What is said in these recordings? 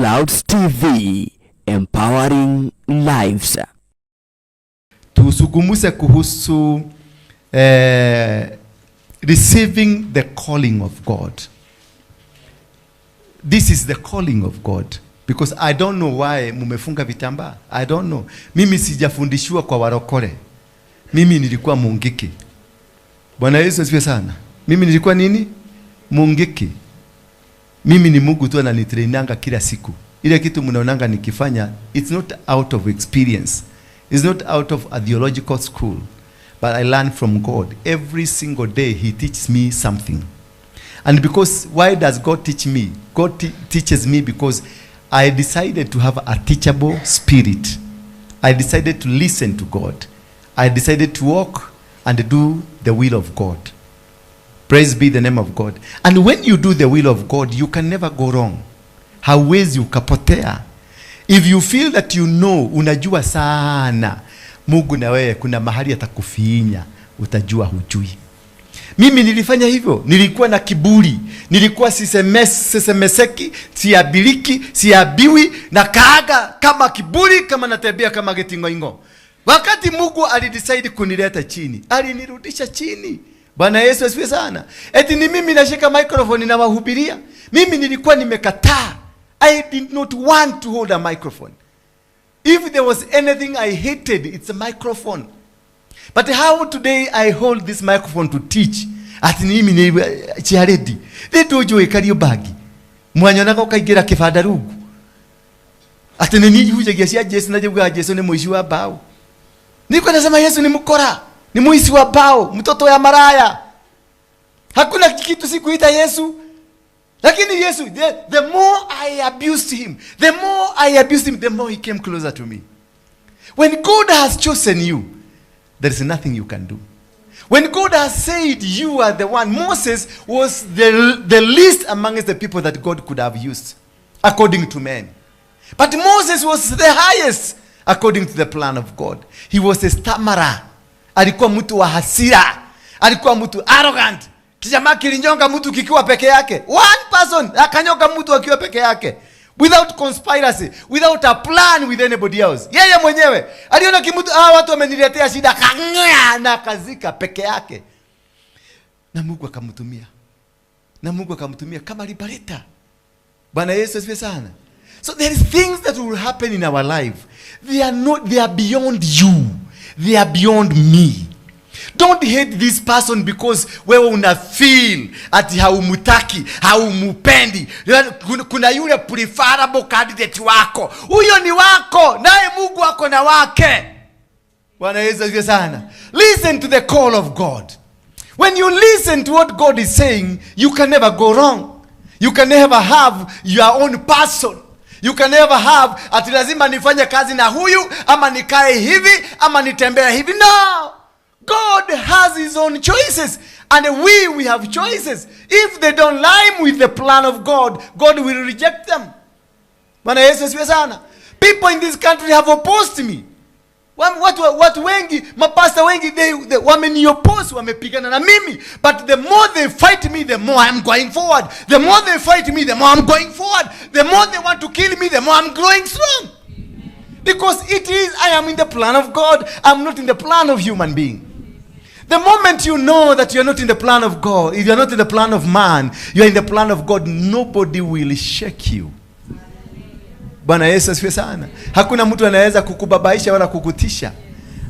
Clouds TV, empowering lives. Tuzungumze kuhusu receiving the calling of God. This is the calling of God because I don't know why mumefunga vitambaa. I don't know. Mimi sijafundishiwa kwa warokore. Mimi nilikuwa Mungiki. Bwana Yesu asifiwe sana. Mimi nilikuwa nini? Mungiki. Mimi ni Mungu tu ananitrainanga kila siku. Ile kitu mnaonanga nikifanya, it's not out of experience. It's not out of a theological school. But I learn from God. Every single day he teaches me something. And because, why does God teach me? God teaches me because I decided to have a teachable spirit. I decided to listen to God. I decided to walk and do the will of God. Praise be the name of God. And when you do the will of God, you can never go wrong. Hauwezi ukapotea. If you feel that you know, unajua sana, Mungu na wewe kuna mahali atakufinya, utajua hujui. Mimi nilifanya hivyo, nilikuwa na kiburi, nilikuwa sisemeseki, siabiliki, siabiwi na kaaga kama kiburi, kama natembea kama getingoingo. Wakati Mungu alidecide kunileta chini, alinirudisha chini. Bwana Yesu asifiwe sana. Eti ni mimi nashika microphone na wahubiria. Mimi nilikuwa nimekataa. I did not want to hold a microphone. If there was anything I hated, it's a microphone. But how today I hold this microphone to teach, ati ni mimi ni chiaredi. Thĩ Kariobangi. Mwanyonaga ũkaingĩra kĩbanda rungu. Ati nĩ niĩ hunjagia cia Jesu na njugaga Jesu nĩ mũici wa mbao. Niko nasema Yesu ni mkora, ni mwizi wa mbao, mtoto ya maraya. Hakuna kitu sikuita Yesu. Lakini Yesu, the more I abused him, the more I abused him, the more he came closer to me. When God has chosen you, there is nothing you can do. When God has said you are the one, Moses was the least amongst the people that God could have used, according to men. But Moses was the highest according to the plan of God. He was a stammerer. Alikuwa mtu wa hasira. Alikuwa mtu arrogant. Kijamaa kilinyonga mtu kikiwa peke yake. One person akanyonga mtu akiwa peke yake. Without conspiracy, without a plan with anybody else. Yeye mwenyewe aliona kimtu, watu wameniletea shida, akang'aa na akazika peke yake. Na Mungu akamtumia. Na Mungu akamtumia kama liberator. Bwana Yesu asifiwe sana. So there is things that will happen in our life. They are not, they are beyond you. They are beyond me. Don't hate this person because wewe una feel ati haumutaki, haumupendi. Kuna yule preferable candidate wako. Huyo ni wako, naye Mungu ako na wake. Bwana Yesu asifiwe sana. Listen to the call of God. When you listen to what God is saying, you can never go wrong. You can never have your own person. You can never have ati lazima nifanye kazi na huyu ama nikae hivi ama nitembee hivi. No. God has his own choices and we have choices. If they don't line with the plan of God, God will reject them. Bwana Yesu asifiwe sana. People in this country have opposed me. Watu wengi, mapasta wengi, they wamenioppose, wamepigana na mimi. But the more they fight me, the more I'm going forward. The more they fight me, the more I'm going forward. The more they want to kill me, the more I'm growing strong. Because it is, I am in the plan of God. I'm not in the plan of human being. The moment you know that you're not in the plan of God, if you're not in the plan of man, you're in the plan of God, nobody will shake you. Bwana Yesu asifiwe sana. Hakuna mtu anaweza kukubabaisha wala kukutisha.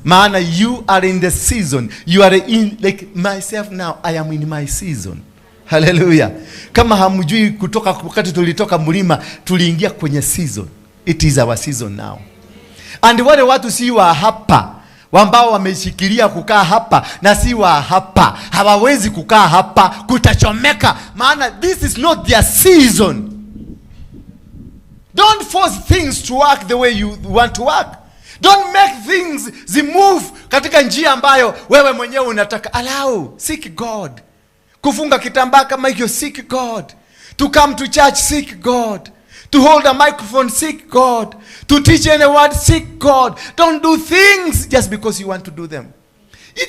Maana you are in the season. You are in, like myself now, I am in my season. Hallelujah. Kama hamjui, kutoka wakati tulitoka mlima, tuliingia kwenye season. It is our season now. And wale watu si wa hapa ambao wameshikilia kukaa hapa na si wa hapa, hawawezi kukaa hapa, kutachomeka, maana this is not their season. Don't force things to work the way you want to work. Don't make things zimove katika njia ambayo wewe mwenyewe unataka. Allow, seek God. Kufunga kitambaa kama hicho, seek God. To come to church, seek God. To hold a microphone, seek God. To teach any word, seek God. Don't do things just because you want to do them.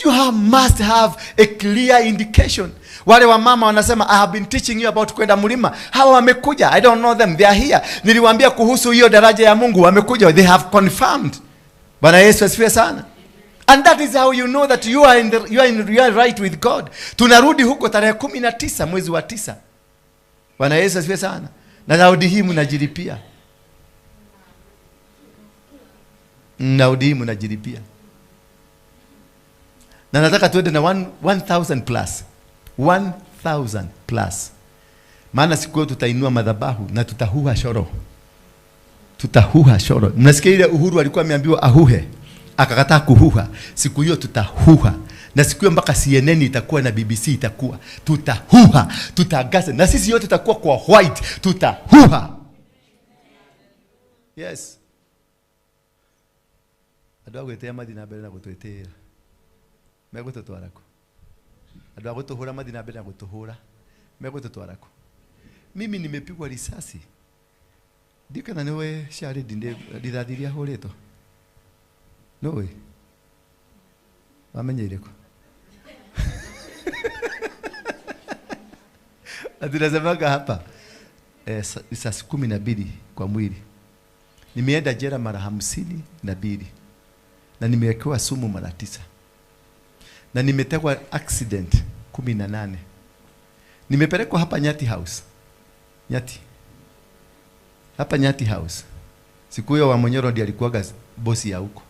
You must have a clear indication. Wale wamama wanasema, "I have been teaching you about kwenda mlima." Hawa wamekuja, I don't know them, they are here. Niliwaambia kuhusu hiyo daraja ya Mungu, wamekuja, they have confirmed. Bwana Yesu asifiwe sana. And that is how you know that you are right with God. Tunarudi huko tarehe 19 mwezi wa 9. Bwana Yesu asifiwe sana. Na raundi hii mnajilipia. Raundi hii mnajilipia. Na nataka tuende na 1000 plus. 1000 plus. Maana siku hiyo tutainua madhabahu na tutahuha shoro. Tutahuha shoro. Mnasikia ile Uhuru alikuwa ameambiwa ahuhe, akakataa kuhuha. Siku hiyo tutahuha. Na siku hiyo mpaka CNN itakuwa na BBC itakuwa. Tutahuha, tutaangaza. Na sisi yote tutakuwa kwa white, tutahuha. Yes. Andũ a gwĩtĩa mathiĩ na mbere na gũtwĩtĩĩra. Megũtũtwara kũ? Andũ a gũtũhũra mathiĩ na mbere na gũtũhũra. Megũtũtwara kũ? Mimi nimepigwa risasi. Ndiũ kana nĩwe Sharidi rithathi iria hũrĩtwo? Nũĩ? Wamenyeire kũ? Na tunasemaga hapa risasi 12 kwa mwili. Nimeenda jela mara 52 na nimewekewa sumu mara 9 na nimetegwa accident 18. Nimepelekwa hapa Nyati House. Nyati. Hapa Nyati House. Siku hiyo wa Monyoro ndiye alikuwaga bosi ya huko.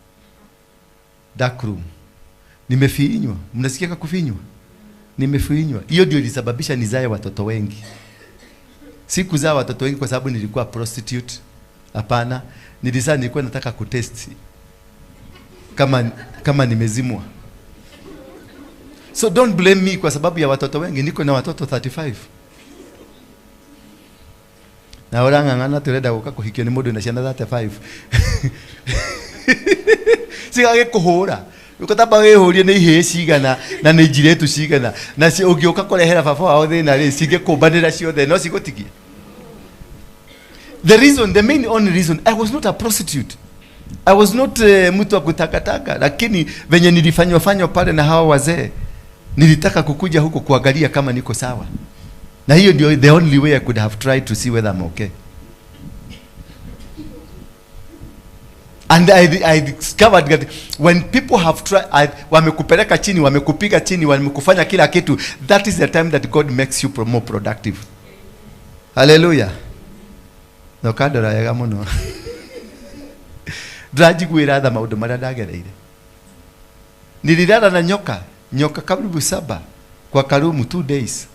Dark room. Nimefinywa. Mnasikia kufinywa? Nimefinywa. Hiyo ndio ilisababisha nizae watoto wengi. Sikuzaa watoto wengi kwa sababu nilikuwa prostitute. Hapana. Nilikuwa nataka kutest kama nimezimwa. So don't blame me kwa sababu ya watoto wengi. Niko na watoto 35. Na urang'ang'ana turenda guka kuhikio ni mundu na ciana 35. Cigagĩkũhũra. Ũkatamba wĩhũrie nĩ ihĩĩ cigana na nĩ njiretu cigana na ũngĩũka kũrehera baba wao thĩna rĩ, cingĩkũmbanĩra ciothe no cigũtigie. The reason, the main only reason, I was not a prostitute. I was not mtu wa kutakataka, lakini venye nilifanywa fanywa pale na hawa wazee, nilitaka kukuja huko kuangalia kama niko sawa. Na hiyo ndio the only way I could have tried to see whether I'm okay. And I discovered that when people have tried, wamekupeleka chini, wamekupiga chini, wamekufanya kila kitu, that is the time that God makes you more productive. Hallelujah. No kandora yega muno. Ndĩranjiguĩra tha maũndũ marĩa ndagereire. Nililala na nyoka karibu 7 kwa karumu 2 days.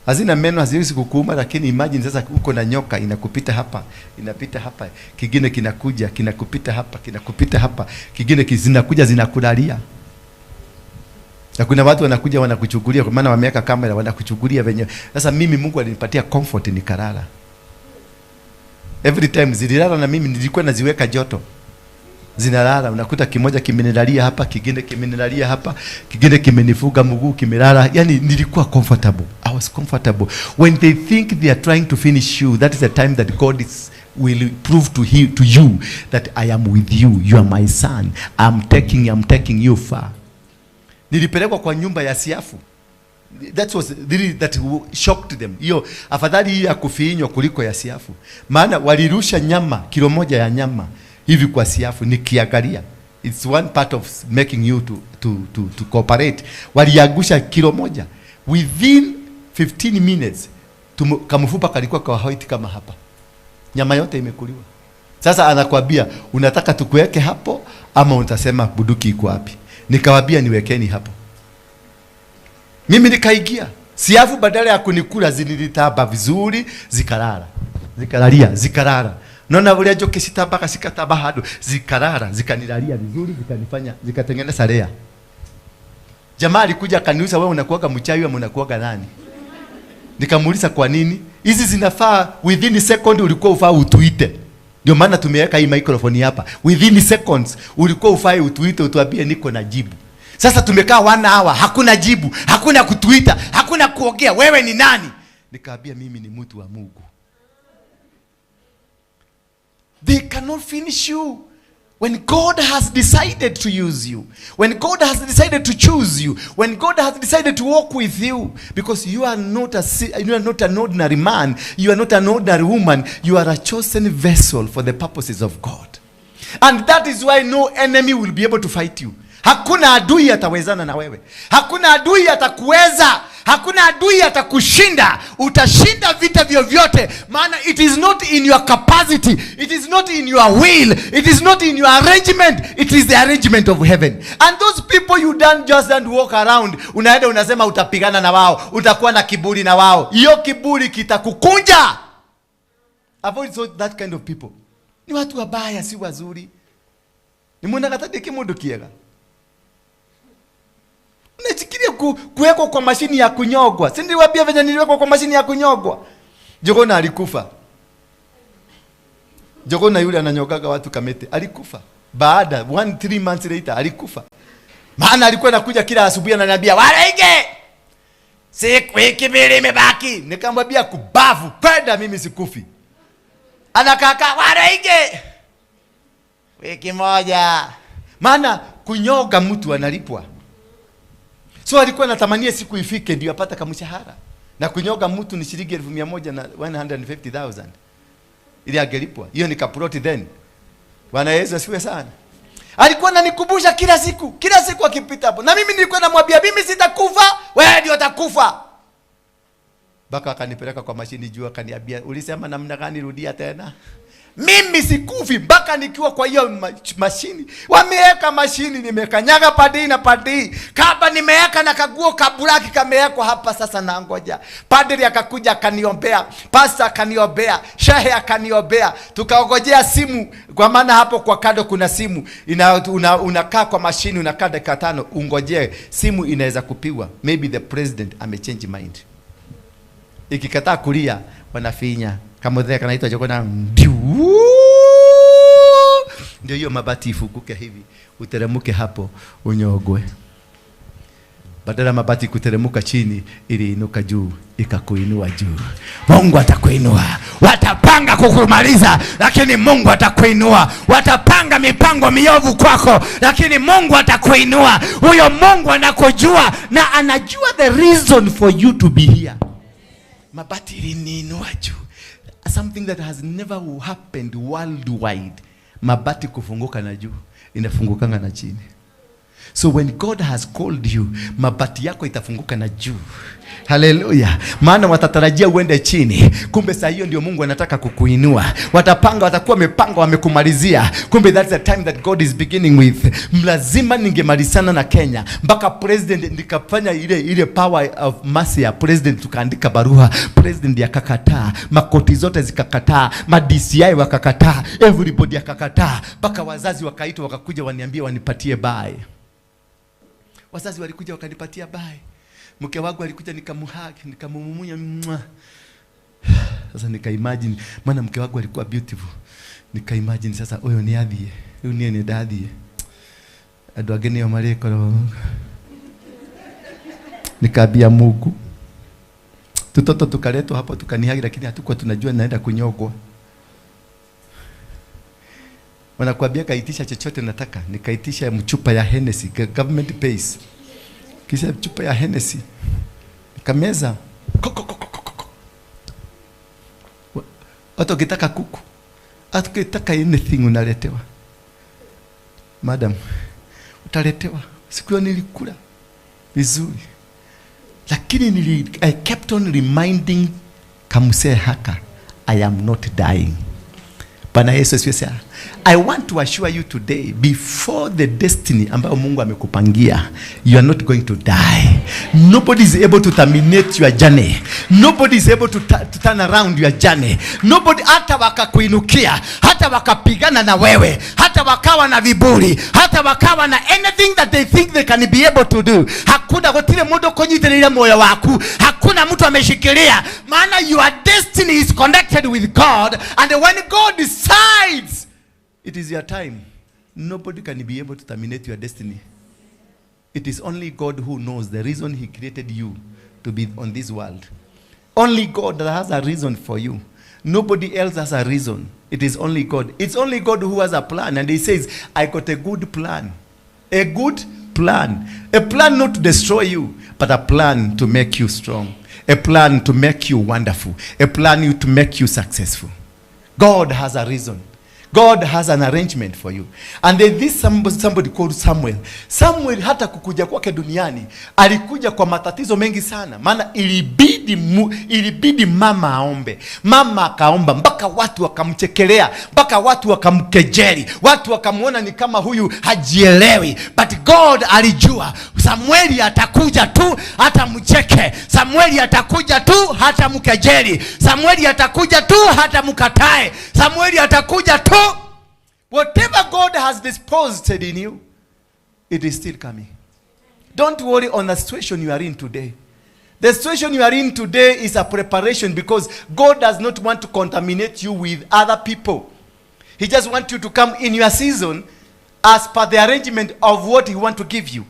Hazina meno, haziwezi kukuuma, lakini imagine sasa uko na nyoka inakupita hapa, inapita hapa, kingine kinakuja, kinakupita hapa, kinakupita hapa, kingine zinakuja zinakulalia. Na kuna watu wanakuja wanakuchukulia kwa maana wameweka kamera wanakuchukulia venye. Sasa mimi Mungu alinipatia comfort nikalala. Every time zililala na mimi nilikuwa naziweka joto. Zinalala, unakuta kimoja kimenilalia hapa, kingine kimenilalia hapa, kingine kimenifuga mguu, kimelala. Yani nilikuwa comfortable. I was comfortable. When they think they are trying to finish you, that is the time that God will prove to you that I am with you. You are my son. I'm taking you far. Nilipelekwa kwa nyumba ya siafu. That was really that shocked them. Hiyo afadhali hii ya kufinywa kuliko ya siafu. Maana walirusha nyama, kilo 1 ya nyama hivi kwa siafu nikiangalia. It's one part of making you to cooperate. Waliangusha kilo 1 within 15 minutes. Kamfupa kalikuwa kwa white kama hapa. Nyama yote imekuliwa. Sasa anakuambia unataka tukuweke hapo ama utasema buduki iko wapi? Nikawaambia niwekeni hapo. Mimi nikaingia. Siafu badala ya kunikula zilitaba vizuri, zikalala. Zikalalia, zikalala. Naona ule njoki sitabaka sikataba hado, zikalala, zikanilalia vizuri, zikanifanya, zikatengeneza lea. Jamaa alikuja akaniuliza, wewe unakuaga mchawi ama unakuaga nani? Nikamuuliza kwa nini? Hizi zinafaa within second ulikuwa ufaa utuite. Ndio maana tumeweka hii microphone hapa. Within seconds ulikuwa ufai utuite utuambie niko na jibu. Sasa tumekaa 1 hour, hakuna jibu, hakuna kutuita, hakuna kuongea, wewe ni nani? Nikaambia mimi ni mtu wa Mungu. They cannot finish you. When God has decided to use you, when God has decided to choose you, when God has decided to walk with you, because you are not you are not an ordinary man, you are not an ordinary woman, you are a chosen vessel for the purposes of God. And that is why no enemy will be able to fight you. Hakuna adui atawezana na wewe. Hakuna adui atakuweza. Hakuna adui atakushinda. Utashinda vita vyovyote. Maana it is not in your capacity. It is not in your will. It is not in your arrangement. It is the arrangement of heaven. And those people you don't just don't walk around. Unaenda unasema utapigana na wao. Utakuwa na kiburi na wao. Hiyo kiburi kitakukunja. Avoid that kind of people. Ni watu wabaya, si wazuri. Ni mwana katadi kimundu kiega. Unachikiria kuwekwa kwa mashini ya kunyogwa. Si niliwaambia venye niliwekwa kwa mashini ya kunyogwa? Jogona alikufa. Jogona yule ananyogaga watu Kamete alikufa. Baada 1-3 months later alikufa. Maana alikuwa anakuja kila asubuhi ananiambia, "Wareige! Siku wiki mbili imebaki." Nikamwambia kubavu, kwenda mimi sikufi. Anakaka, "Wareige! Wiki moja." Maana kunyoga mtu analipwa. So alikuwa anatamania siku ifike ndio apata kamshahara. Na kunyoga mtu ni shilingi 100,000 na 150,000. Ili angelipwa. Hiyo ni kaploti then. Bwana Yesu asifiwe sana. Alikuwa ananikumbusha kila siku, kila siku akipita hapo. Na mimi nilikuwa namwambia mimi sitakufa, wewe ndio utakufa. Baka akanipeleka kwa mashini juu akaniambia, "Ulisema namna gani, rudia tena?" Mimi sikufi mpaka nikiwa kwa hiyo mashini. Wameweka mashini, nimekanyaga padii na padii. Kaba nimeweka na kaguo kabulaki kamewekwa hapa sasa na ngoja. Padri akakuja akaniombea, pastor akaniombea, shehe akaniombea. Tukaongojea simu, kwa maana hapo kwa kando kuna simu. Unakaa kwa mashini, unakaa dakika 5 ungojee simu inaweza kupigwa. Maybe the president amechange mind. Ikikataa kulia wanafinya. Kama dheka kanaitwa Jogona ndio. Ndio hiyo mabati ifunguke hivi, uteremuke hapo unyogwe. Badala mabati kuteremuka chini, iliinuka juu, ikakuinua juu. Mungu atakuinua. Watapanga kukumaliza, lakini Mungu atakuinua. Watapanga mipango miovu kwako, lakini Mungu atakuinua. Huyo Mungu anakujua na anajua the reason for you to be here. Mabati iliniinua juu. Something that has never happened worldwide. Mabati kufunguka na juu, inafungukanga na chini. So when God has called you, mabati yako itafunguka na juu. Hallelujah. Maana watatarajia uende chini, kumbe saa hiyo ndio Mungu anataka kukuinua. Watapanga, watakuwa wamepanga, wamekumalizia. Kumbe that's the time that God is beginning with. Lazima ningemalizana na Kenya mpaka president, nikafanya ile power of mercy ya president, tukaandika barua, president akakataa, makoti zote zikakataa, ma DCI wakakataa, everybody akakataa, mpaka wazazi wakaitwa wakakuja waniambie wanipatie bye. Wazazi walikuja wakanipatia bye. Mke wangu alikuja nikamuhug, nikamumumunya. Sasa nikaimagine, maana mke wangu alikuwa beautiful. Nikaimagine sasa huyo ni adhie, huyu ni ndathie. Andu angĩ nĩo marĩkorwo. Nikaambia Mungu. Tutoto tukaletwa hapo tukanihagi, lakini hatukuwa tunajua naenda kunyogwa. Wanakuambia kaitisha chochote nataka. Nikaitisha mchupa ya Hennessy, government pays. Kisha chupa ya Hennessy. Nikameza. Koko koko koko. Watu wakitaka kuku, hata ukitaka anything unaletewa. Madam, utaletewa. Siku hiyo nilikula vizuri. Lakini I kept on reminding Kamuse haka, I am not dying. Bwana Yesu asifiwe sana. I want to assure you today, before the destiny ambayo Mungu amekupangia, you are not going to die. Nobody is able to terminate your journey. Nobody is able to turn around your journey. Nobody, hata wakakuinukia, hata wakapigana na wewe, hata wakawa na viburi, hata wakawa na anything that they think they can be able to do. Hakuna gutire mundu kunyitiriria moyo waku. Hakuna mtu ameshikilia. Maana your destiny is connected with God, and when God decides it is your time, nobody can be able to terminate your destiny. It is only God who knows the reason he created you to be on this world. Only God that has a reason for you. Nobody else has a reason. It is only God. It's only God who has a plan. And he says, I got a good plan. A good plan. A plan not to destroy you, but a plan to make you strong. A plan to make you wonderful. A plan to make you successful. God has a reason. God has an arrangement for you. And then this somebody called Samuel. Samuel hata kukuja kwake duniani alikuja kwa matatizo mengi sana. Maana ilibidi mama aombe. Mama akaomba mpaka watu wakamchekelea, mpaka watu wakamkejeli, watu wakamuona ni kama huyu hajielewi. But God alijua Samueli atakuja tu hata mcheke, Samueli atakuja tu hata mkejeli, Samueli atakuja tu hata mkatae, Samueli atakuja tu. Whatever God has disposed in you, it is still coming. Don't worry on the situation you are in today. The situation you are in today is a preparation, because God does not want to contaminate you with other people. He just wants you to come in your season as per the arrangement of what he wants to give you.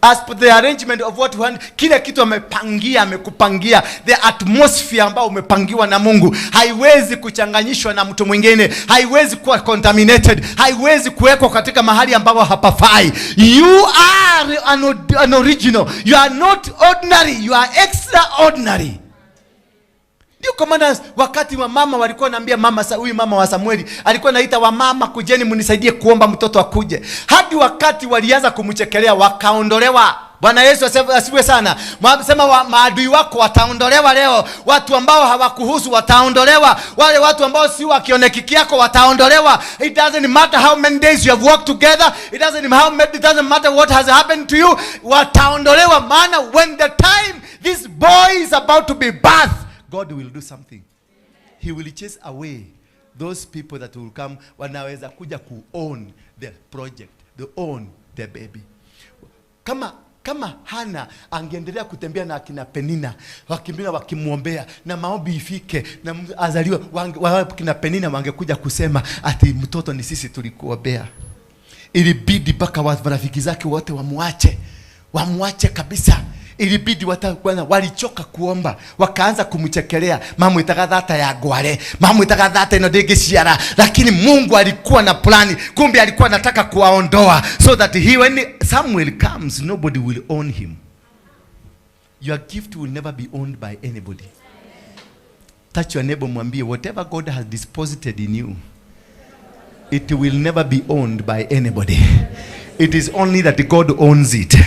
As per the arrangement of what you want, kila kitu amepangia, amekupangia. The atmosphere ambayo umepangiwa na Mungu haiwezi kuchanganyishwa na mtu mwingine, haiwezi kuwa contaminated, haiwezi kuwekwa katika mahali ambapo hapafai. You are an original. You are not ordinary, you are extraordinary. Ndio kwa maana wakati wa mama walikuwa wanaambia mama, huyu mama wa Samueli alikuwa anaita wamama, kujeni mnisaidie kuomba mtoto akuje. Hadi wakati walianza kumchekelea wakaondolewa. Bwana Yesu asifiwe sana. Sema maadui wako wataondolewa leo. Watu ambao hawakuhusu wataondolewa. Wale watu ambao si wa kionekiki yako wataondolewa. It doesn't matter how many days you have worked together. It doesn't matter what has happened to you. Wataondolewa, maana when the time this boy is about to be birthed, God will do something. He will chase away those people that will come, wanaweza kuja ku own the project, they own the baby. Kama Hana angeendelea kutembea na akina Penina, wakimbia wakimuombea na maombi ifike na azaliwe, akina Penina wangekuja kusema ati mtoto ni sisi tulikuombea. Ilibidi mpaka marafiki zake wote wamuache, wamuache kabisa. Ilibidi walichoka kuomba, wakaanza kumchekelea, mamwitaga dhata ya gware, mamwitaga dhata ino ndingĩciara. Lakini Mungu alikuwa na plani, kumbe alikuwa anataka kuwaondoa so that he, when Samuel comes, nobody will own him. Your gift will never be owned by anybody. Touch your neighbor, mwambie whatever God has deposited in you, it will never be owned by anybody. It is only that God owns it.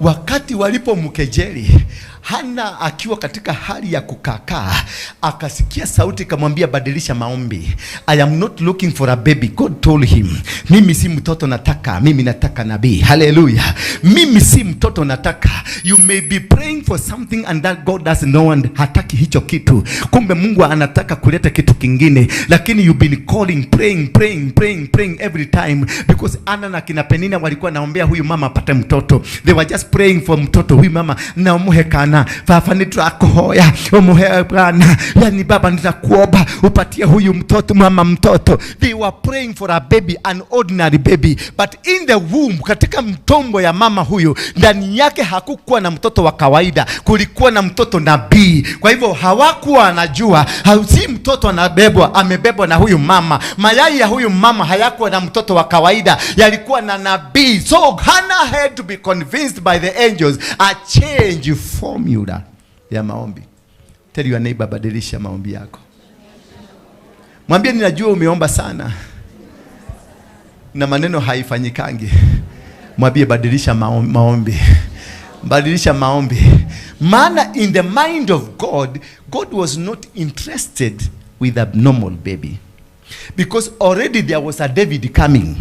Wakati walipomkejeli, Hana akiwa katika hali ya kukakaa, akasikia sauti kamwambia badilisha maombi. I am not looking for a baby. God told him, mimi si mtoto nataka, mimi nataka nabii. Hallelujah. Mimi si mtoto nataka. You may be praying for something and that God doesn't know and hataki hicho kitu. Kumbe Mungu anataka kuleta kitu kingine, lakini you've been calling, praying, praying, praying, praying every time, because Ana na kina Penina walikuwa naombea huyu mama apate mtoto. They were just praying for mtoto huyu mama na umuhe kana baba nitakuhoya umuhe bwana, yani baba nitakuomba upatie huyu mtoto mama mtoto. They were praying for a baby, an ordinary baby, but in the womb, katika mtombo ya mama huyu, ndani yake hakukuwa na mtoto wa kawaida, kulikuwa na mtoto nabii. Kwa hivyo hawakuwa wanajua si mtoto anabebwa, amebebwa na huyu mama. Mayai ya huyu mama hayakuwa na mtoto wa kawaida, yalikuwa na nabii. So Hannah had to be convinced by the angels a change formula ya maombi. Tell your neighbor, badilisha maombi yako. Mwambie ninajua umeomba sana na maneno haifanyikangi. Mwambie badilisha maombi. Badilisha maombi. Maana in the mind of God, God was not interested with a normal baby. Because already there was a David coming.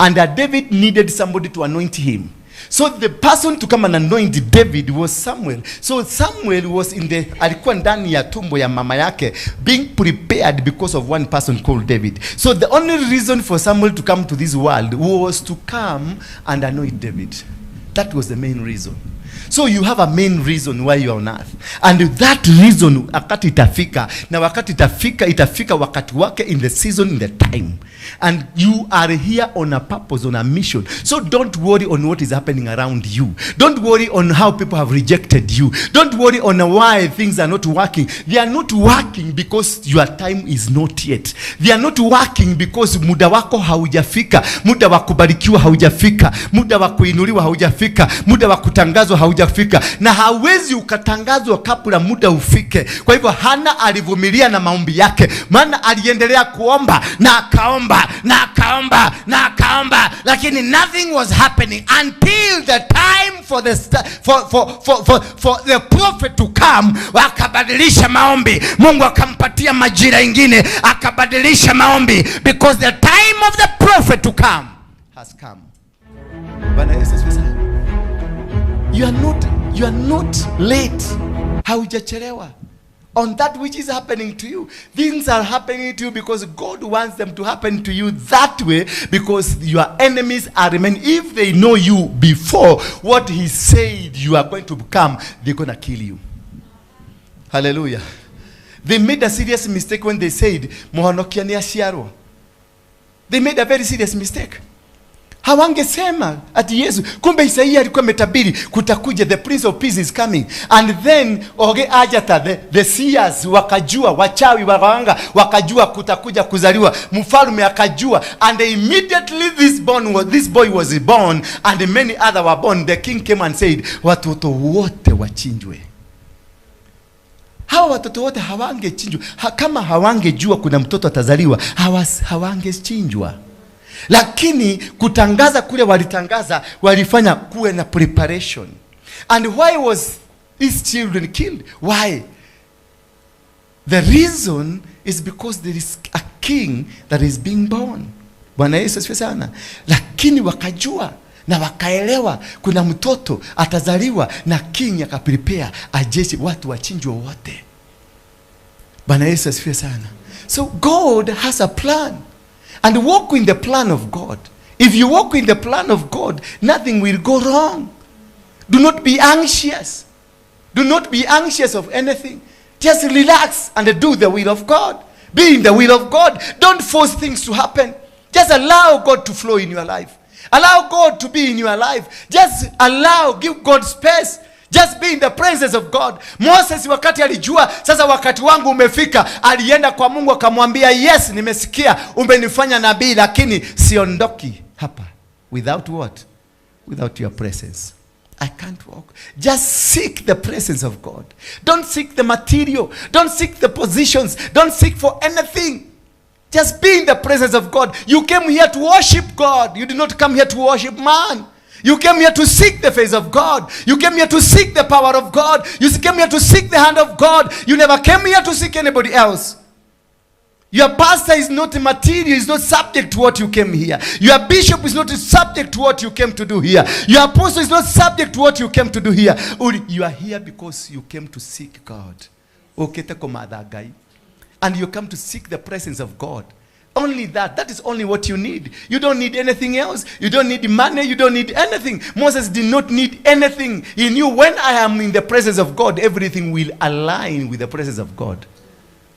And a David needed somebody to anoint him. So the person to come and anoint David was Samuel. So Samuel was in the, alikuwa ndani ya tumbo ya mama yake, being prepared because of one person called David. So the only reason for Samuel to come to this world was to come and anoint David. That was the main reason. So you have a main reason why you are on earth. And that reason, wakati itafika, na wakati itafika, itafika wakati wake, in the season, in the time. And you are here on a purpose, on a mission. So don't worry on what is happening around you. Don't worry on how people have rejected you. Don't worry on why things are not working. They are not working because your time is not yet. They are not working because muda wako haujafika. Muda wa kubarikiwa haujafika. Muda wa kuinuliwa haujafika. Muda wa kutangazwa haujafika. Na hawezi ukatangazwa kabla muda ufike. Kwa hivyo Hana alivumilia na maombi yake. Maana aliendelea kuomba na akaomba na akaomba na akaomba, lakini nothing was happening until the time for the prophet to come. Wakabadilisha maombi. Mungu akampatia majira ingine, akabadilisha maombi, because the time of the prophet to come has come. Bwana Yesu asifiwe sana. You are not late. Haujachelewa. On that which is happening to you. Things are happening to you because God wants them to happen to you that way, because your enemies are many. If they know you before what he said you are going to become, they're going to kill you. Hallelujah. They made a serious mistake when they said, "Muhonokia ni aciarwo." They made a very serious mistake. Hawangesema ati Yesu, kumbe Isaia alikuwa ametabiri kutakuja, the Prince of Peace is coming. And then oge ajata the seers wakajua, wachawi waganga wakajua kutakuja kuzaliwa mfalme, akajua. And immediately this boy was born and many other were born, the king came and said, "Watoto wote wachinjwe." Hawa watoto wote hawangechinjwa kama hawangejua kuna mtoto atazaliwa, hawangechinjwa. Lakini kutangaza kule walitangaza, walifanya kuwe na preparation. And why was these children killed? Why? The reason is because there is a king that is being born. Bwana Yesu asifiwe sana. Lakini wakajua na wakaelewa kuna mtoto atazaliwa, na king akaprepare ajeshi, watu wachinjwe wote. Bwana Yesu asifiwe sana. So God has a plan, and walk in the plan of God. If you walk in the plan of God, nothing will go wrong. Do not be anxious. Do not be anxious of anything. Just relax and do the will of God. Be in the will of God. Don't force things to happen. Just allow God to flow in your life. Allow God to be in your life. Just allow, give God space. Just be in the presence of God. Moses, wakati alijua sasa wakati wangu umefika, alienda kwa Mungu akamwambia, "Yes, nimesikia umenifanya nabii, lakini siondoki hapa without what? Without your presence. I can't walk." Just seek the presence of God. Don't seek the material. Don't seek the positions. Don't seek for anything. Just be in the presence of God. You came here to worship God. You did not come here to worship man. You came here to seek the face of God. You came here to seek the power of God. You came here to seek the hand of God. You never came here to seek anybody else. Your pastor is not material, is not subject to what you came here. Your bishop is not subject to what you came to do here. Your apostle is not subject to what you came to do here. You are here because you came to seek God. Ukite kumatha Ngai. And you come to seek the presence of God. Only that. That is only what you need. You don't need anything else. You don't need money. You don't need anything. Moses did not need anything. He knew, when I am in the presence of God, everything will align with the presence of God.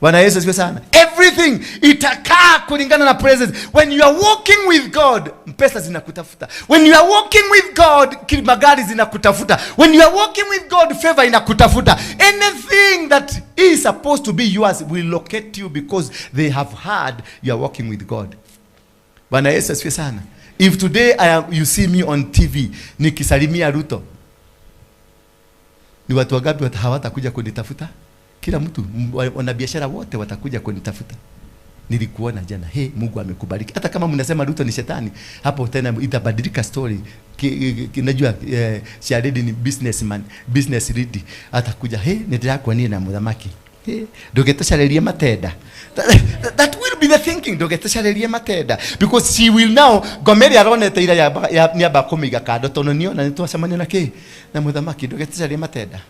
Bwana Yesu asifiwe sana. Everything itakaa kulingana na presence. When you are walking with God, pesa zinakutafuta. When you are walking with God, magari zinakutafuta. When you are walking with God, favor inakutafuta. Anything that is supposed to be yours will locate you because they have heard you are walking with God. Bwana Yesu asifiwe sana. If today you see me on TV nikisalimia Ruto, ni watu wangapi hawatakuja kunitafuta? Kila mtu, wanabiashara wote watakuja kunitafuta. "Nilikuona jana, he, Mungu amekubariki." Hata kama mnasema Ruto ni shetani, hapo tena itabadilika story. Najua Sharidi ni businessman, business lady. Atakuja, "He, nĩndĩrakuonire na mũthamaki. He, ndũgĩtũcarĩrie matenda." That will be the thinking, "Ndũgĩtũcarĩrie matenda." Because she will now, ngoma ĩrĩa aronete ira nĩamba kũmĩiga kando, tondũ nĩona nĩtwacemania na kĩ? Na mũthamaki, ndũgĩtũcarĩrie matenda.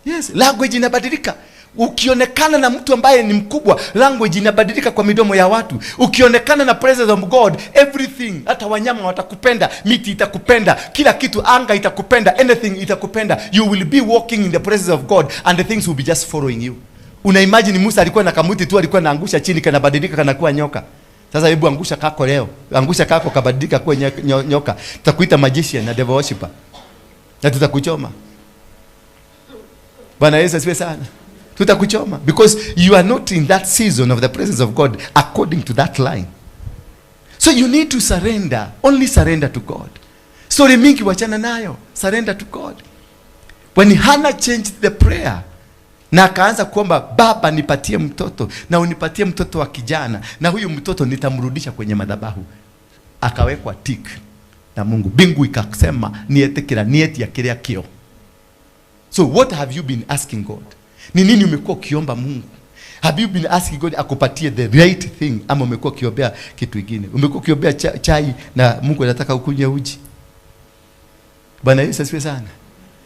Yes, language inabadilika. Ukionekana na mtu ambaye ni mkubwa, language inabadilika kwa midomo ya watu. Ukionekana na presence of God, everything, hata wanyama watakupenda, miti itakupenda, kila kitu, anga itakupenda, anything itakupenda. You will be walking in the presence of God and the things will be just following you. Una imagine Musa alikuwa na kamuti tu, alikuwa anaangusha chini, kanabadilika kanakuwa nyoka. Sasa hebu angusha kako leo, angusha kako kabadilika kuwa nyoka, tutakuita magician na devil worshipper na tutakuchoma. Bwana Yesu asifiwe sana. Tutakuchoma because you are not in that season of the presence of God according to that line. So you need to surrender, only surrender to God. Story mingi wachana nayo, surrender to God. When Hannah changed the prayer na akaanza kuomba, Baba nipatie mtoto na unipatie mtoto wa kijana, na huyu mtoto nitamrudisha kwenye madhabahu, akawekwa tick na Mungu. Mbingu ikasema nietikira nietia kiria kio. So what have you been asking God? Ni nini umekuwa ukiomba Mungu? Have you been asking God akupatie the right thing, ama umekuwa ukiombea kitu kingine? Umekuwa ukiombea chai na Mungu anataka ukunywe uji. Bwana Yesu asifiwe sana.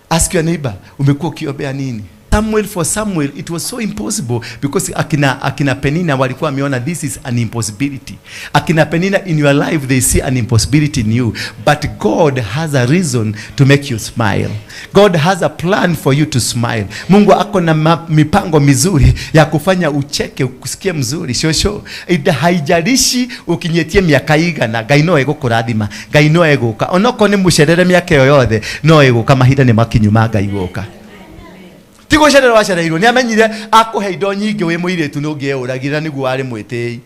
Ask your neighbor, umekuwa ukiombea nini? Samuel, for Samuel it was so impossible because akina Penina walikuwa wameona this is an impossibility. Akina Penina in your life, they see an impossibility in you, but God has a reason to make you smile. God has a plan for you to smile. Mungu ako na mipango mizuri ya kufanya ucheke, ukusikie mzuri. Shosho, haijalishi ukinyetie miaka igana, Ngai no egũkũrathima, Ngai no egũka. Onokorwo nĩ mũcerere mĩaka ĩyo yothe, no egũka, mahinda nĩ makinyu ma Ngai gũka. Ti gũcererwo acereirwo, nĩ amenyire akũhe indo nyingĩ wĩ mũirĩtu nĩ ũngĩeũragire nĩguo warĩ mwĩtĩi.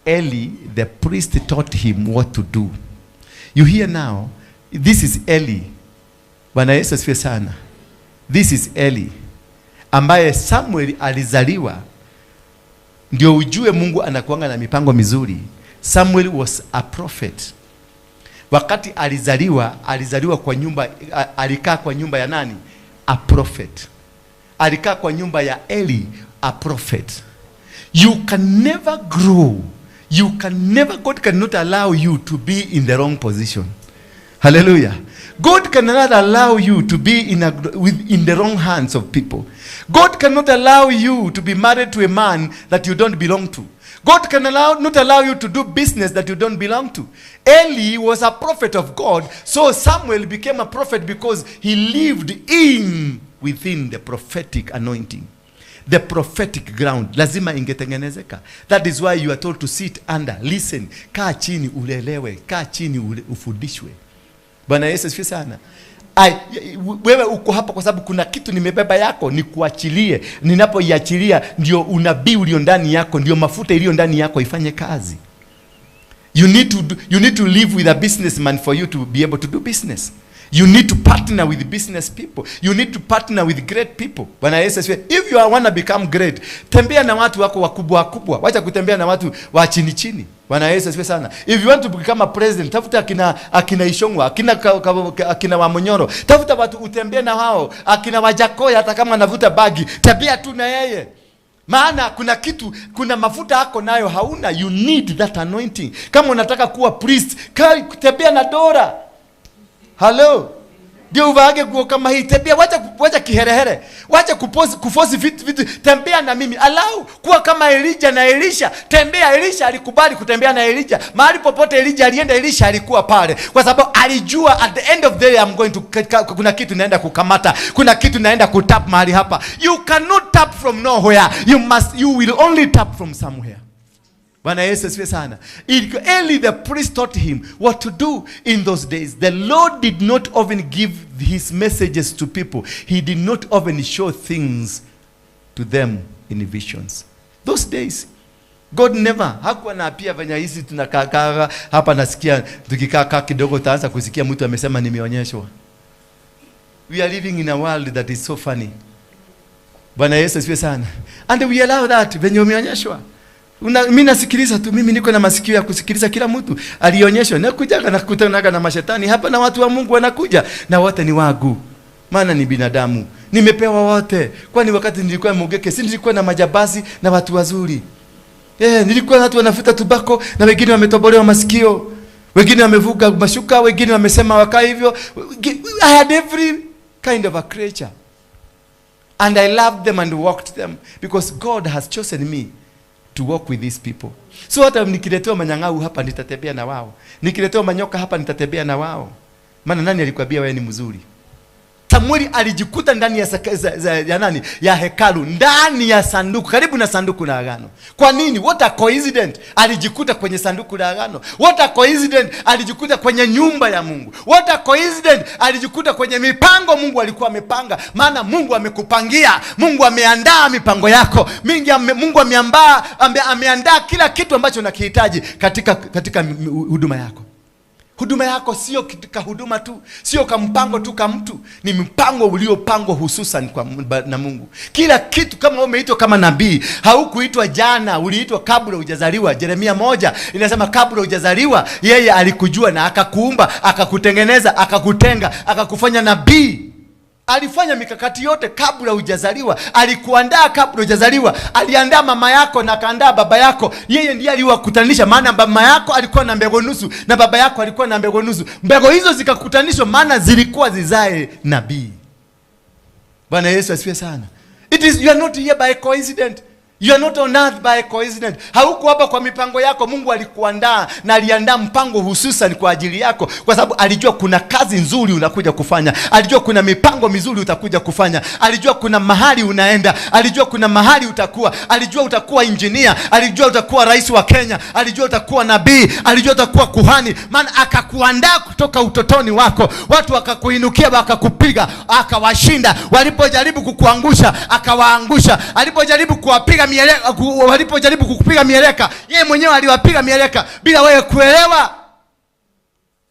Eli the priest taught him what to do. You hear now, this is Eli. Bwana Yesu asifiwe sana. This is Eli ambaye Samuel alizaliwa. Ndio ujue Mungu anakuanga na mipango mizuri. Samuel was a prophet. Wakati alizaliwa, alizaliwa kwa nyumba, alikaa kwa nyumba ya nani? A prophet. Alikaa kwa nyumba ya Eli, a prophet. You can never grow. You can never, God cannot allow you to be in the wrong position. Hallelujah. God cannot allow you to be in the wrong hands of people. God cannot allow you to be married to a man that you don't belong to. God can not allow you to do business that you don't belong to. Eli was a prophet of God, so Samuel became a prophet because he lived in within the prophetic anointing. The prophetic ground lazima ingetengenezeka. That is why you are told to sit under, listen, kaa chini ulelewe, kaa chini ufundishwe. Bwana Yesu asifiwe sana. Ai, wewe uko hapa kwa sababu kuna kitu nimebeba yako, nikuachilie. Ninapoiachilia ndio unabii ulio ndani yako, ndio mafuta iliyo ndani yako ifanye kazi. You need to live with a businessman for you to be able to do business. You need to partner with business people. You need to partner with great people. Bwana Yesu asifiwe. If you want to become great, tembea na watu wako wakubwa wakubwa. Wacha kutembea na watu wa chini chini. Bwana Yesu asifiwe sana. If you want to become a president, tafuta akina Ichung'wah, akina Wamunyoro. Tafuta watu utembee na hao, akina Wajackoyah, hata kama anavuta bagi, tembea tu na yeye. Maana kuna kitu, kuna mafuta yako nayo hauna. You need that anointing. Kama unataka kuwa priest, tembea na Dora. Hello. Ndio uvaage nguo kama hii. Tembea, wacha kiherehere. Wacha kuforce vitu. Tembea na mimi. Allow kuwa kama Elijah na Elisha. Tembea, Elisha alikubali kutembea na Elijah. Mahali popote Elijah alienda, Elisha alikuwa pale. Kwa sababu alijua at the end of the day I'm going to kuna kitu naenda kukamata. Kuna kitu naenda kutap mahali hapa. You cannot tap from nowhere. You will only tap from somewhere. Bwana Yesu asifiwe sana. Eli the priest taught him what to do in those days. The Lord did not often give his messages to people. He did not often show things to them in visions. Those days, God never, hakuwa na pia venye hizi tunakaa hapa, nasikia tukikaa kidogo utaanza kusikia mtu amesema nimeonyeshwa. We are living in a world that is so funny. Bwana Yesu asifiwe sana. And we allow that venye umeonyeshwa. Mimi nasikiliza tu, mimi niko na masikio ya kusikiliza kila mtu alionyeshwa. Nakuja na kukutana na mashetani hapa na watu wa Mungu wanakuja na wote ni wagu. Maana ni binadamu. Nimepewa wote. Kwani wakati nilikuwa Mugeke, si nilikuwa na majambazi na watu wazuri. Nilikuwa na watu wanafuta tubako na wengine wametobolewa masikio. Wengine wamevuka mashuka, wengine wamesema wakaa hivyo. I had every kind of a creature. And I loved them and walked them because God has chosen me to walk with these people. So hata nikiletewa manyang'au hapa nitatembea na wao. Nikiletewa manyoka hapa nitatembea na wao. Maana nani alikwambia wewe ni mzuri? Samueli alijikuta ndani ya nani? Ya hekalu, ndani ya sanduku, karibu na sanduku la agano. Kwa nini? What a coincidence. Alijikuta kwenye sanduku la agano. What a coincidence. Alijikuta kwenye nyumba ya Mungu. What a coincidence. Alijikuta kwenye mipango Mungu alikuwa amepanga. Maana Mungu amekupangia. Mungu ameandaa mipango yako. Mungu ameandaa kila kitu ambacho unakihitaji katika huduma yako. Huduma yako sio ka huduma tu, sio ka mpango tu ka mtu, ni mpango uliopangwa hususan na Mungu. Kila kitu, kama umeitwa kama nabii, haukuitwa jana, uliitwa kabla hujazaliwa. Yeremia 1 inasema kabla hujazaliwa yeye alikujua na akakuumba, akakutengeneza, akakutenga, akakufanya nabii. Alifanya mikakati yote kabla hujazaliwa, alikuandaa kabla hujazaliwa, aliandaa mama yako na akaandaa baba yako. Yeye ndiye aliwakutanisha, maana mama yako alikuwa na mbegu nusu na baba yako alikuwa na mbegu nusu. Mbegu hizo zikakutanishwa, maana zilikuwa zizae nabii. Bwana Yesu asifiwe sana. It is, you are not here by coincidence. You are not on earth by coincidence. Hauko hapa kwa mipango yako. Mungu alikuandaa na aliandaa mpango hususan kwa ajili yako, kwa sababu alijua kuna kazi nzuri unakuja kufanya. Alijua kuna mipango mizuri utakuja kufanya. Alijua kuna mahali unaenda. Alijua kuna mahali utakuwa. Alijua utakuwa engineer. Alijua utakuwa rais wa Kenya. Alijua utakuwa nabii. Alijua utakuwa kuhani. Maana akakuandaa kutoka utotoni wako. Watu wakakuinukia wakakupiga, akawashinda. Walipojaribu kukuangusha, akawaangusha. Alipojaribu kuwapiga mieleka, walipojaribu kukupiga mieleka, yeye mwenyewe aliwapiga mieleka bila wewe kuelewa.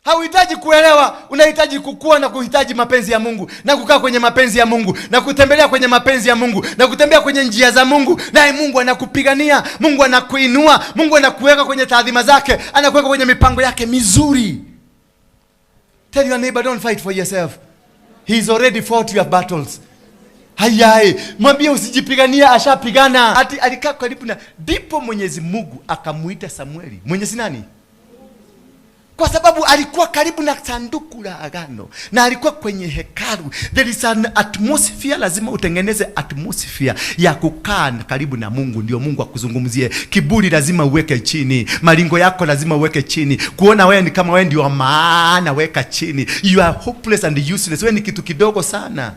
Hauhitaji kuelewa, unahitaji kukua na kuhitaji mapenzi ya Mungu, na kukaa kwenye mapenzi ya Mungu, na kutembelea kwenye mapenzi ya Mungu, na kutembea kwenye njia za Mungu. Naye Mungu anakupigania, Mungu anakuinua, Mungu anakuweka kwenye taadhima zake, anakuweka kwenye mipango yake mizuri. Tell your neighbor, don't fight for yourself. He's already fought your battles. Hayai, mwambie usijipigania, ashapigana. Ati alikaa karibu na, ndipo Mwenyezi Mungu akamuita Samueli. Mwenyezi nani? Kwa sababu alikuwa karibu na sanduku la agano na alikuwa kwenye hekalu. There is an atmosphere, lazima utengeneze atmosphere ya kukaa karibu na Mungu, ndio Mungu akuzungumzie. Kiburi lazima uweke chini, malingo yako lazima uweke chini. Kuona wewe ni kama wewe ndio maana, weka chini. You are hopeless and useless. Wewe ni kitu kidogo sana.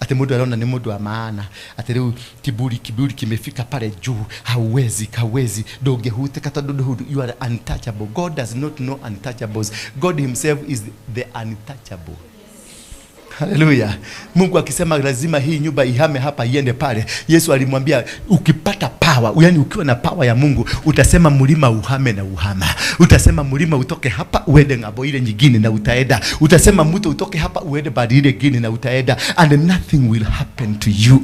Ati mtu anaona ni mtu wa maana. Ati leo kiburi kimefika pale juu, hauwezi, hauwezi, dogehute kata dodohudu. You are untouchable. God does not know untouchables. God himself is the untouchable. Hallelujah. Mungu akisema lazima hii nyumba ihame hapa iende pale, Yesu alimwambia ukipata power, yani ukiwa na power ya Mungu, utasema mlima uhame na uhama. Utasema mlima utoke hapa uende ng'ambo ile nyingine na utaenda. Utasema mto utoke hapa uende bali ile nyingine na utaenda. And nothing will happen to you.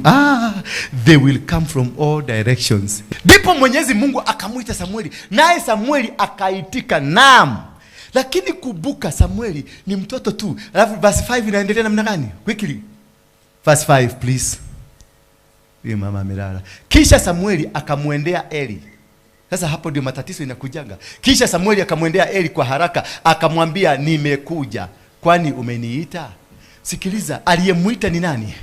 They will come from all directions. Ndipo Mwenyezi Mungu akamuita Samueli, naye Samueli akaitika naam. Lakini kumbuka Samueli ni mtoto tu. Alafu verse 5 inaendelea namna gani? Quickly. Verse 5 please. Huyu mama amelala. Kisha Samueli akamuendea Eli. Sasa hapo ndio matatizo inakujanga. Kisha Samueli akamwendea Eli kwa haraka, akamwambia nimekuja, kwani umeniita? Sikiliza, aliyemuita ni nani?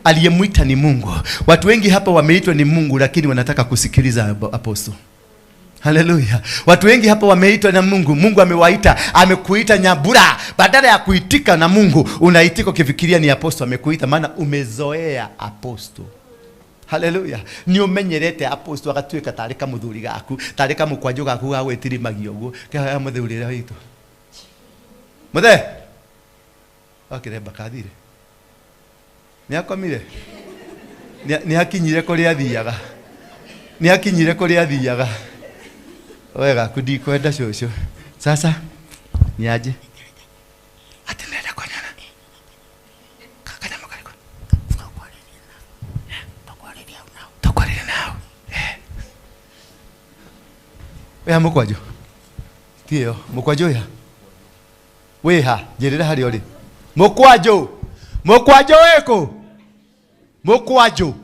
Aliyemuita ni Mungu. Watu wengi hapa wameitwa ni Mungu, lakini wanataka kusikiliza apostle. Haleluya. Watu wengi hapa wameitwa na Mungu. Mungu amewaita, amekuita nyabura. Badala ya kuitika na Mungu, unaitika ukifikiria ni apostle amekuita, maana umezoea apostle. Haleluya. Ni umenyerete apostle agatuika tari kamuthuri gaku, tari kamukwanjo gaku ga gwitirimagia uguo. Kaya muthuri ria witu. Muthe. Akiremba kathire. Ni akomire. Ni akinyire kuria athiaga. Ni akinyire kuria athiaga. Wega kudi kwenda shosho. Sasa ni aje? Ati nenda konyana. Kaka na makariko. Tokwarire nao. Wewe mukwajo. Tio, mukwajo ya. We ha, jerera hari ori. Mukwajo. Mukwajo weko. Mukwajo.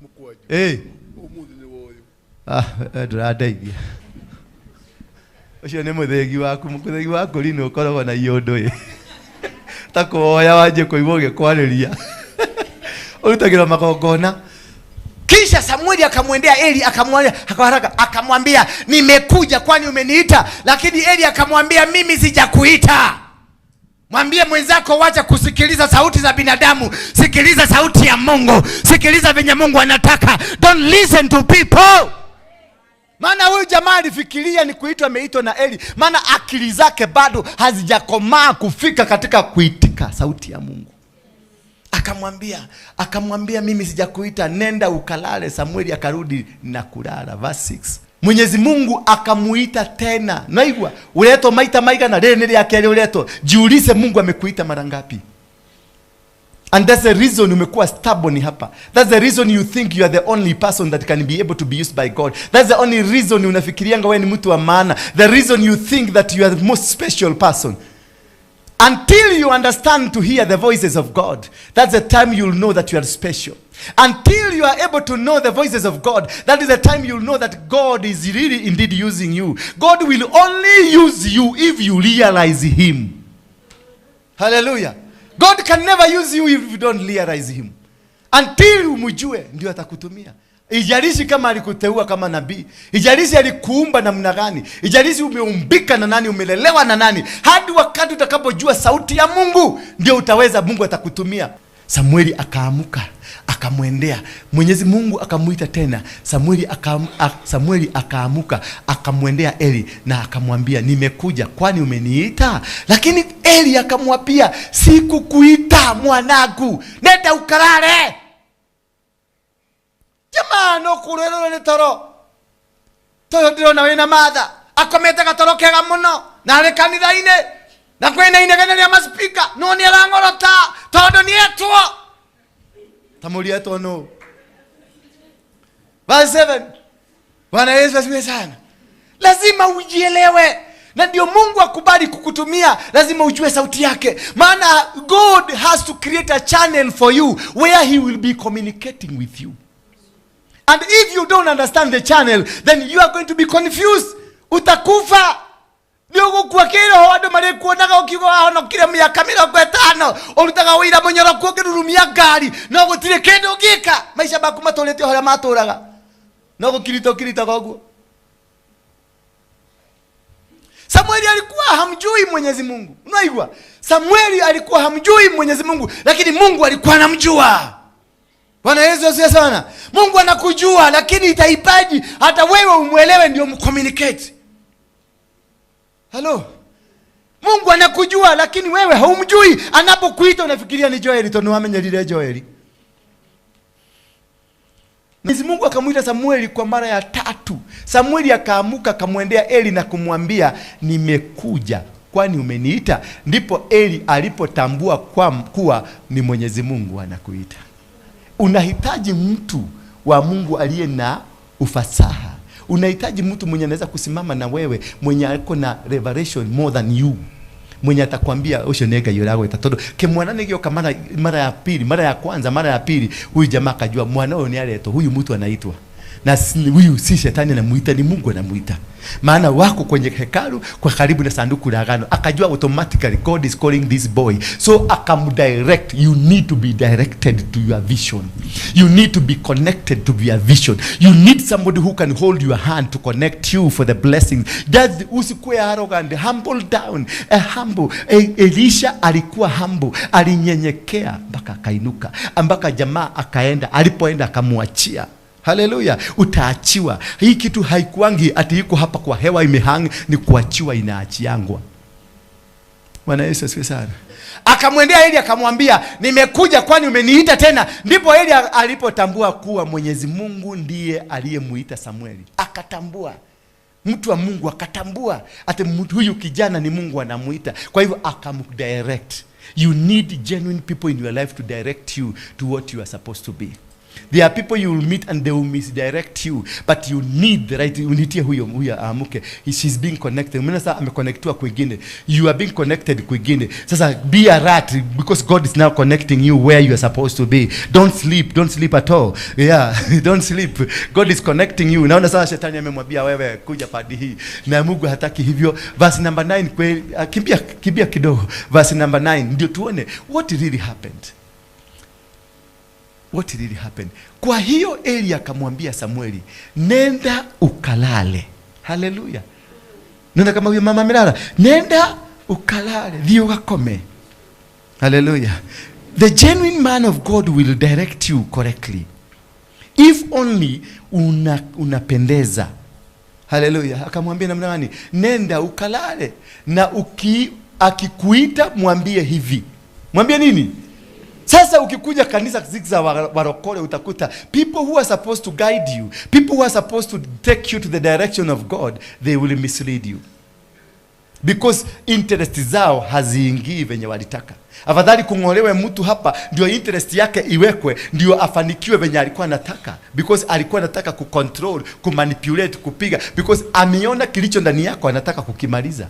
Mukwajo. Eh. Umuthi ni woyo. Ah, nduradeithia. Ucio ni muthegi waku, muthegi waku rino ukoragwo na iondu ĩ. Ta kuoya wanjie kũigua ũgĩkwarĩria. Ũrutagĩrwo magongona. Kisha Samueli akamwendea Eli akamwambia haraka, akamwambia nimekuja, kwani umeniita? Lakini Eli akamwambia mimi sijakuita. Mwambie mwenzako, wacha kusikiliza sauti za binadamu, sikiliza sauti ya Mungu, sikiliza venye Mungu anataka. Don't listen to people. Maana huyu jamaa alifikiria ni kuitwa, ameitwa na Eli, maana akili zake bado hazijakomaa kufika katika kuitika sauti ya Mungu. Akamwambia mimi sijakuita, nenda ukalale. Samueli akarudi na kulala. Verse 6. Mwenyezi Mungu akamuita tena. Naigua, uletwo maita maigana, rĩrĩ nĩ rĩa kerĩ uletwo. Jiulize, Mungu amekuita mara ngapi? And that's the reason umekuwa stubborn hapa. That's the reason you think you are the only person that can be able to be used by God. That's the only reason unafikirianga wewe ni mtu wa maana. The reason you think that you are the most special person. Until you understand to hear the voices of God, that's the time you'll know that you are special. Until you are able to know the voices of God, that is the time you'll know that God is really indeed using you. God will only use you if you realize Him. Hallelujah. God can never use you if you don't realize Him. Until umjue, ndio atakutumia. Ijalishi kama alikuteua kama nabii, ijalishi alikuumba namna gani, ijalishi umeumbika na nani, umelelewa na nani, hadi wakati utakapojua sauti ya Mungu ndio utaweza, Mungu atakutumia. Samueli akaamuka akamwendea Mwenyezi Mungu, akamuita tena. Samueli akaamuka akamwendea Eli na akamwambia, nimekuja, kwani umeniita? Lakini Eli akamwambia, sikukuita mwanangu, nenda ukalale. Jamaa no kurerwo nĩ toro toyo ndĩrona wĩna matha akomete gatoro kega mũno na arĩ kanitha-inĩ na kwĩna inegene rĩa maspika no nĩ arang'orota tondũ nĩetwo ta mũrietwo nũ. Verse 7. Bwana Yesu asifiwe sana. Lazima ujielewe, na ndio Mungu akubali kukutumia, lazima ujue sauti yake. Maana God has to create a channel for you where he will be communicating with you. And if you don't understand the channel, then you are going to be confused. Utakufa. Nĩ ũgũkua kĩroho, andũ marĩkuonaga ũkiuga wahonokire mĩaka 50, ũrutaga wĩira mũnyoroku ũkĩrurumia ngari, no gũtirĩ kĩndũ ũngĩka. Maica maku matũrĩte o harĩa matũraga, no gũkirita ũkiritaga ũguo. Samueli alikuwa hamjui Mwenyezi Mungu. Unaigua? Samueli alikuwa hamjui Mwenyezi Mungu, lakini Mungu alikuwa anamjua. Bwana Yesu asifiwe sana. Mungu anakujua, lakini itahitaji hata wewe umuelewe ndio mcommunicate. Hello. Mungu anakujua lakini wewe haumjui. Anapokuita unafikiria ni Joeli, tondu wamenyerire Joeli. Mwenyezi Mungu akamuita Samueli kwa mara ya tatu. Samueli akaamuka akamwendea Eli na kumwambia, nimekuja, kwani umeniita? Ndipo Eli alipotambua kuwa ni Mwenyezi Mungu anakuita. Unahitaji mtu wa Mungu aliye na ufasaha. Unahitaji mtu mwenye anaweza kusimama na wewe, mwenye ako na revelation more than you, mwenye atakwambia ucio nĩ Ngai ũragwĩta. Tondũ kĩmwana nĩgĩoka mara ya pili, mara ya kwanza, mara ya pili, huyu jamaa akajua mwana huyu ni aletwo, huyu mtu anaitwa. Na huyu si shetani anamuita, ni Mungu anamuita. Maana wako kwenye hekalu kwa karibu na sanduku la agano. Akajua automatically God is calling this boy. So akamdirect. You need to be directed to your vision. You need to be connected to your vision. You need somebody who can hold your hand to connect you for the blessings. That's usikue arrogant, humble down. A humble. Elisha alikuwa humble, alinyenyekea mpaka akainuka, mpaka jamaa akaenda, alipoenda akamwachia. Haleluya. Utaachiwa. Hii kitu haikuangi ati iko hapa kwa hewa imehang, ni kuachiwa, inaachiangwa. Bwana Yesu asifiwe sana. Akamwendea Eli akamwambia, nimekuja, kwani umeniita tena? Ndipo Eli alipotambua kuwa Mwenyezi Mungu ndiye aliyemuita Samueli. Akatambua. Mtu wa Mungu akatambua ati mtu huyu kijana ni Mungu anamuita. Kwa hivyo akamdirect. You need genuine people in your life to direct you to what you are supposed to be. There are people you will meet and they will misdirect you, but you need the right. Unitie huyo aamuke. She's being connected. Umeona sasa ameconnectiwa kwingine. You are being connected kwingine. Sasa be alert because God is now connecting you where you are supposed to be. Don't sleep, don't sleep at all. Yeah, don't sleep. God is connecting you. Naona sasa shetani amemwambia wewe kuja padi hii. Na Mungu hataki hivyo. Verse number 9, kimbia kimbia kidogo. Verse number 9 ndio tuone what really happened. What really happened? Kwa hiyo Eli akamwambia Samueli, nenda ukalale. Haleluya. Nenda kama huyo mama amelala. Nenda ukalale, thiĩ ũgakome. Hallelujah. The genuine man of God will direct you correctly. If only unapendeza. Haleluya. Akamwambia namna gani? Nenda ukalale na akikuita mwambie hivi. Mwambie nini? Sasa ukikuja kanisa za warokole utakuta people who are supposed to guide you, people who are supposed to take you to the direction of God, they will mislead you. Because interest zao haziingii venye walitaka. Afadhali kung'olewe mtu hapa ndio interest yake iwekwe, ndio afanikiwe venye alikuwa anataka. Because alikuwa anataka kucontrol, kumanipulate, kupiga. Because ameona kilicho ndani yako anataka kukimaliza.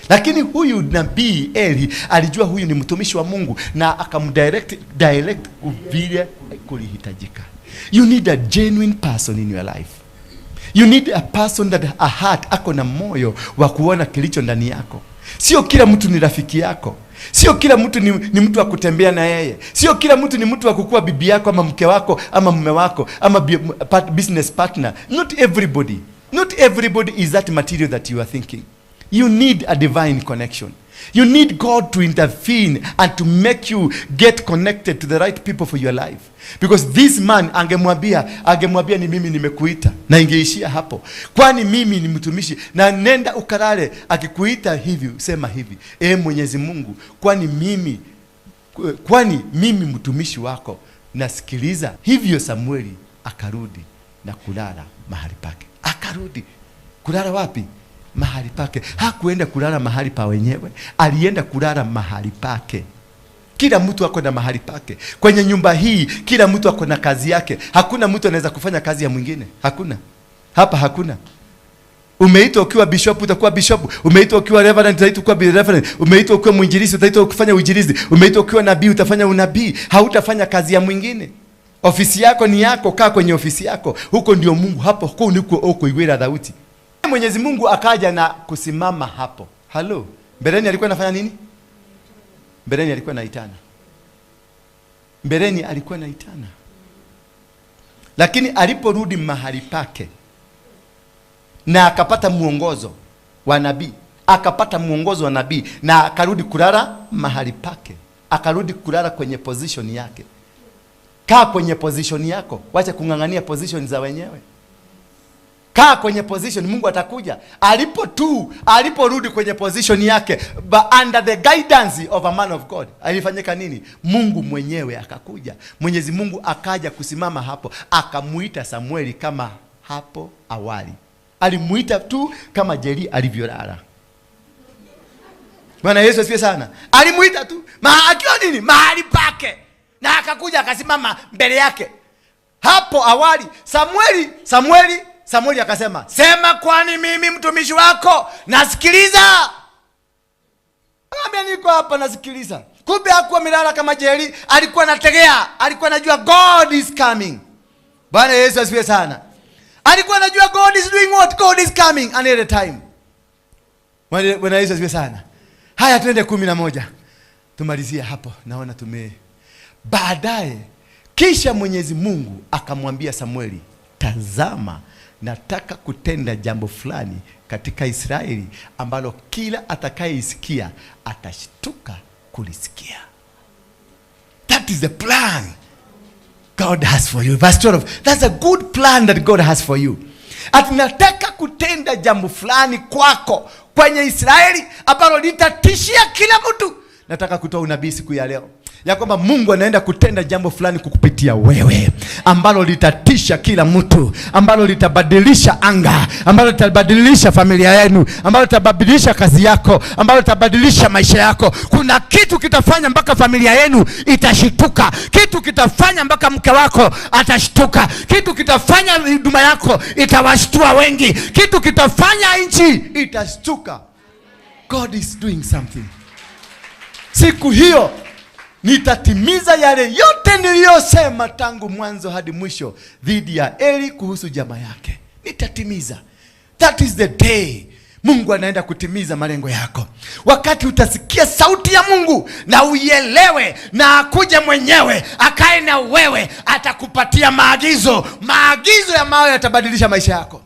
Lakini huyu nabii Eli alijua huyu ni mtumishi wa Mungu na akamdirect direct vile kulihitajika. You need a genuine person in your life. You need a person that a heart, ako na moyo wa kuona kilicho ndani yako. Sio kila mtu ni rafiki yako. Sio kila mtu ni mtu wa kutembea na yeye. Sio kila mtu ni mtu wa kukua bibi yako ama mke wako ama mume wako ama business partner. Not everybody. Not everybody is that material that you are thinking. You need a divine connection. You need God to intervene and to make you get connected to the right people for your life. Because this man angemwambia ni mimi nimekuita, na ingeishia hapo. Kwani mimi ni mtumishi na nenda ukalale, akikuita hivi sema hivi, Mwenyezi Mungu, kwani mimi mtumishi wako nasikiliza. Hivyo Samueli akarudi na kulala mahali pake. Akarudi kulala wapi? Mahali pake. Hakuenda kulala mahali pa wenyewe, alienda kulala mahali pake. Kila mtu ako na mahali pake. Kwenye nyumba hii kila mtu ako na kazi yake. Hakuna mtu anaweza kufanya kazi ya mwingine. Hakuna. Hapa hakuna. Umeitwa ukiwa bishop utakuwa bishop. Umeitwa ukiwa reverend utaitwa kuwa reverend. Umeitwa ukiwa mwinjilisti utaitwa kufanya uinjilisti. Umeitwa ukiwa nabii utafanya unabii. Hautafanya kazi ya mwingine. Ofisi yako ni yako, kaa kwenye ofisi yako. Huko ndio Mungu, hapo huko ndiko ukoiwira sauti. Mwenyezi Mungu akaja na kusimama hapo. Halo. Mbeleni alikuwa anafanya nini? Mbeleni alikuwa anaitana. Mbeleni alikuwa anaitana. Lakini aliporudi mahali pake na akapata muongozo wa nabii, akapata muongozo wa nabii na akarudi kulala mahali pake. Akarudi kulala kwenye position yake. Kaa kwenye position yako, wacha kung'ang'ania position za wenyewe. Kaa kwenye position, Mungu atakuja. Aliporudi kwenye position yake, but under the guidance of a man of God, alifanyika nini? Mungu mwenyewe akakuja. Mwenyezi Mungu akaja kusimama hapo, akamuita Samueli kama hapo awali. Alimuita tu kama Jeri alivyolala. Bwana Yesu asifiwe sana. Alimuita tu, akiwa nini? Mahali pake. Na akakuja akasimama mbele yake. Hapo awali Samueli akasema, sema kwani mimi mtumishi wako nasikiliza. Akamwambia niko hapa nasikiliza. Kumbe hakuwa amelala kama Jeri, alikuwa anategea, alikuwa anajua God is coming. Bwana Yesu asifiwe sana. Alikuwa anajua God is doing what? God is coming another time. Bwana Yesu asifiwe sana. Haya, twende 11. Tumalizie hapo. Naona tume baadaye kisha Mwenyezi Mungu akamwambia Samueli, tazama nataka kutenda jambo fulani katika Israeli ambalo kila atakayeisikia atashtuka kulisikia. That is the plan God has for you. Verse 12. That's a good plan that God has for you. Ati nataka kutenda jambo fulani kwako kwenye Israeli ambalo litatishia kila mtu. Nataka kutoa unabii siku ya leo ya kwamba Mungu anaenda kutenda jambo fulani kukupitia wewe ambalo litatisha kila mtu, ambalo litabadilisha anga, ambalo litabadilisha familia yenu, ambalo litabadilisha kazi yako, ambalo litabadilisha maisha yako. Kuna kitu kitafanya mpaka familia yenu itashituka, kitu kitafanya mpaka mke wako atashtuka, kitu kitafanya huduma yako itawashtua wengi, kitu kitafanya nchi itashtuka. God is doing something. Siku hiyo nitatimiza yale yote niliyosema tangu mwanzo hadi mwisho dhidi ya Eli kuhusu jamaa yake. Nitatimiza. That is the day. Mungu anaenda kutimiza malengo yako. Wakati utasikia sauti ya Mungu na uielewe na akuje mwenyewe akae na wewe, atakupatia maagizo. Maagizo ya mawe yatabadilisha maisha yako.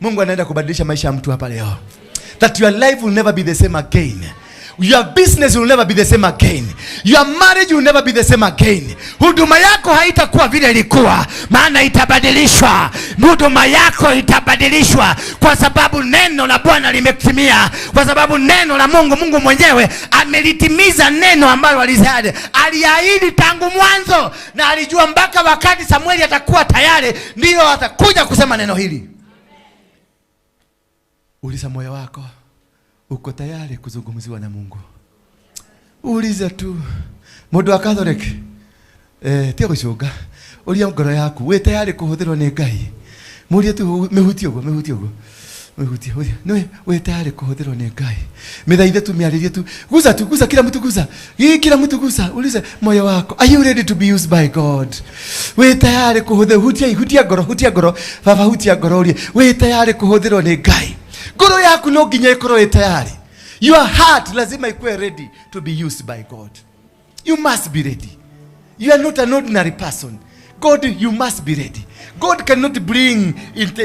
Mungu anaenda kubadilisha maisha ya mtu hapa leo. That your life will never be the same again. Your business will never be the same again. Your marriage will never be the same again. Huduma yako haitakuwa vile ilikuwa, maana itabadilishwa. Huduma yako itabadilishwa kwa sababu neno la Bwana limetimia, kwa sababu neno la Mungu, Mungu mwenyewe amelitimiza neno ambalo aliahidi tangu mwanzo, na alijua mpaka wakati Samueli atakuwa tayari ndiyo atakuja kusema neno hili. Uliza moyo wako, uko tayari kuzungumziwa na Mungu? Uliza tu mundu wa Catholic, tia gucunga, uria ngoro yaku wi tayari kuhuthirwo ni Ngai. Murie tu, mihutie uguo, mihutie uguo, mihutie, urie ni wi tayari kuhuthirwo ni Ngai. Mithaithe tu, miaririe tu, guza tu, guza kila mtu, guza hii, kila mtu guza. Ulize moyo wako, are you ready to be used by God? Wi tayari kuhuthirwo? Hutia, hutia ngoro, hutia ngoro baba, hutia ngoro, urie wi tayari kuhuthirwo ni Ngai. Ngoro yaku no nginya ikorwo ĩ tayari. Your heart lazima ikuwe ready to be used by God. You must be ready. You are not an ordinary person. God, you must be ready. God cannot bring into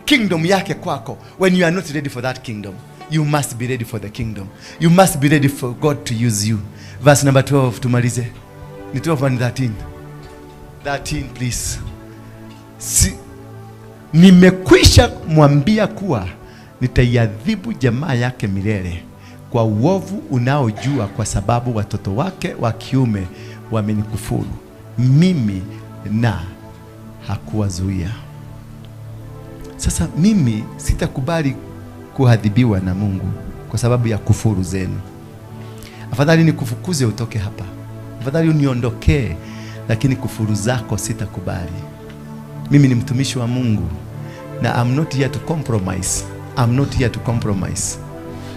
kingdom yake kwako when you are not ready for that kingdom. You must be ready for the kingdom. You must be ready for God to use you. Verse number 12, tumalize. Ni 12 and 13. 13, please. Si, nimekwisha mwambia kuwa nitaiadhibu jamaa yake milele kwa uovu unaojua, kwa sababu watoto wake wa kiume wamenikufuru mimi na hakuwazuia. Sasa mimi sitakubali kuadhibiwa na Mungu kwa sababu ya kufuru zenu. Afadhali nikufukuze utoke hapa, afadhali uniondokee, lakini kufuru zako sitakubali. Mimi ni mtumishi wa Mungu na I'm not here to compromise. I'm not here to compromise.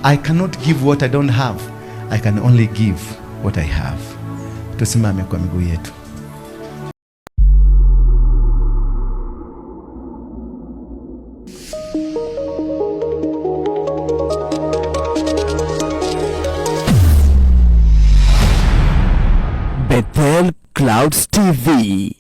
I cannot give what I don't have. I can only give what I have. Tusimame kwa miguu yetu. Bethel Clouds TV.